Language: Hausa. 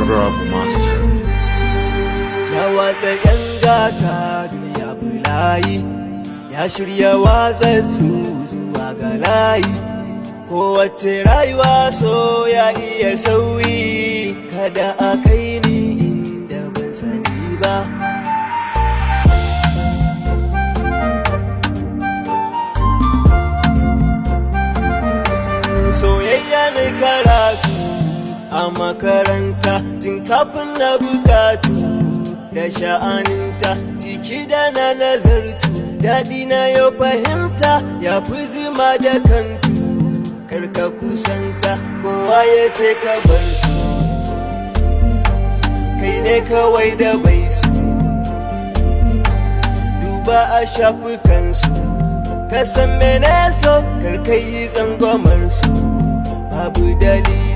Rob Master. Ya watsa yan gata, duniya bulayi, ya shirya watsatsu zuwa ga layi. Kowace rayuwa so ya iya sauyi, kada a kai ni inda ban sani ba. Soyayya ne karatu a makaranta tun kafin na bukatu da sha'aninta, ciki da na nazartu, daɗi na yau fahimta ya fi zuma da kantu. Karka kusanta, kowa ya ce ka bar su, kai ne kawai da bai su. Duba a shafukansu ka san mene so, karka yi tsangwamar su, babu dalili.